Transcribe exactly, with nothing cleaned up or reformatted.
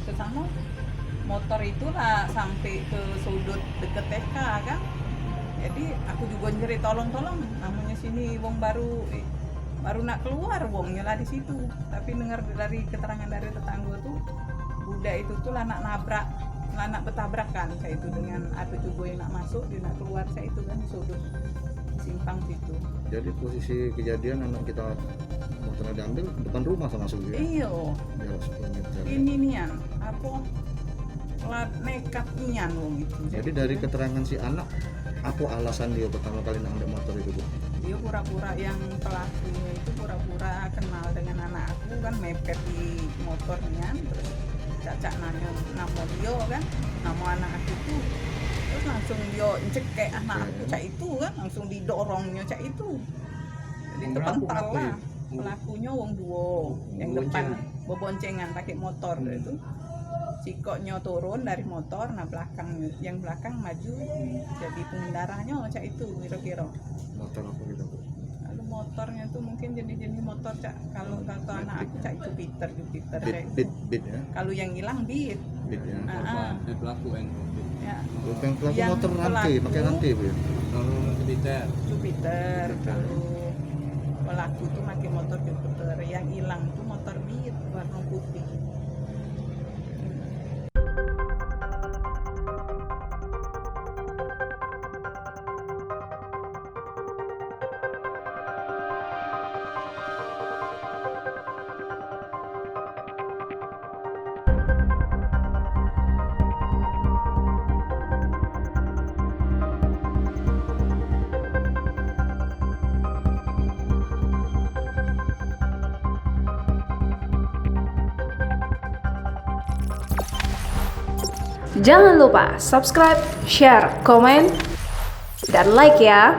Ke sana, motor itulah sampai ke sudut deket T K kan. Jadi aku juga nyeri tolong-tolong, namanya sini wong baru, eh, baru nak keluar wongnya lah di situ. Tapi dengar dari keterangan dari tetangga tu, budak itu tu lah nak nabrak, lah nak bertabrakan kayak itu dengan ada juga yang nak masuk, dia nak keluar kayak itu kan di sudut simpang situ. Jadi posisi kejadian anak kita motornya diambil depan rumah sama masuk ya? Iyo. Jarak sepuluh meter. Ini nian, apa, la-, nekat nian wong itu. Jadi dari keterangan si anak, apa alasan dia pertama kali nak ambil motor itu, Bu? Dia pura-pura yang pelakunya itu pura-pura kenal dengan anak aku kan, mepet di motor nian, terus cak-cak nanya nama dia kan, nama anak aku tu. Terus langsung dia cekek anak aku cak itu kan, langsung didorongnya cak itu. Jadi terpental lah. Pelakunya wong duo, yang depan beboncengan pakai motor itu. Sikoknya turun dari motor, nah belakang, yang belakang maju, jadi pengendaranya cak itu kira-kira. Motor apa gitu, Bu? Lalu motornya tu mungkin jenis-jenis motor cak, kalau kata anak aku cak Jupiter, Jupiter. Beat, kayak beat, beat ya. Kalau yang hilang Beat. Beat ya. Ah, ah. Yang pelaku yang Beat. Ya. Yang pelaku motor rantai, pakai rantai, Bu ya? Motor Jupiter. Jupiter. Jupiter. Kalau pelaku tu pakai motor Jupiter, yang hilang tu motor Beat warna putih. Jangan lupa subscribe, share, komen, dan like ya.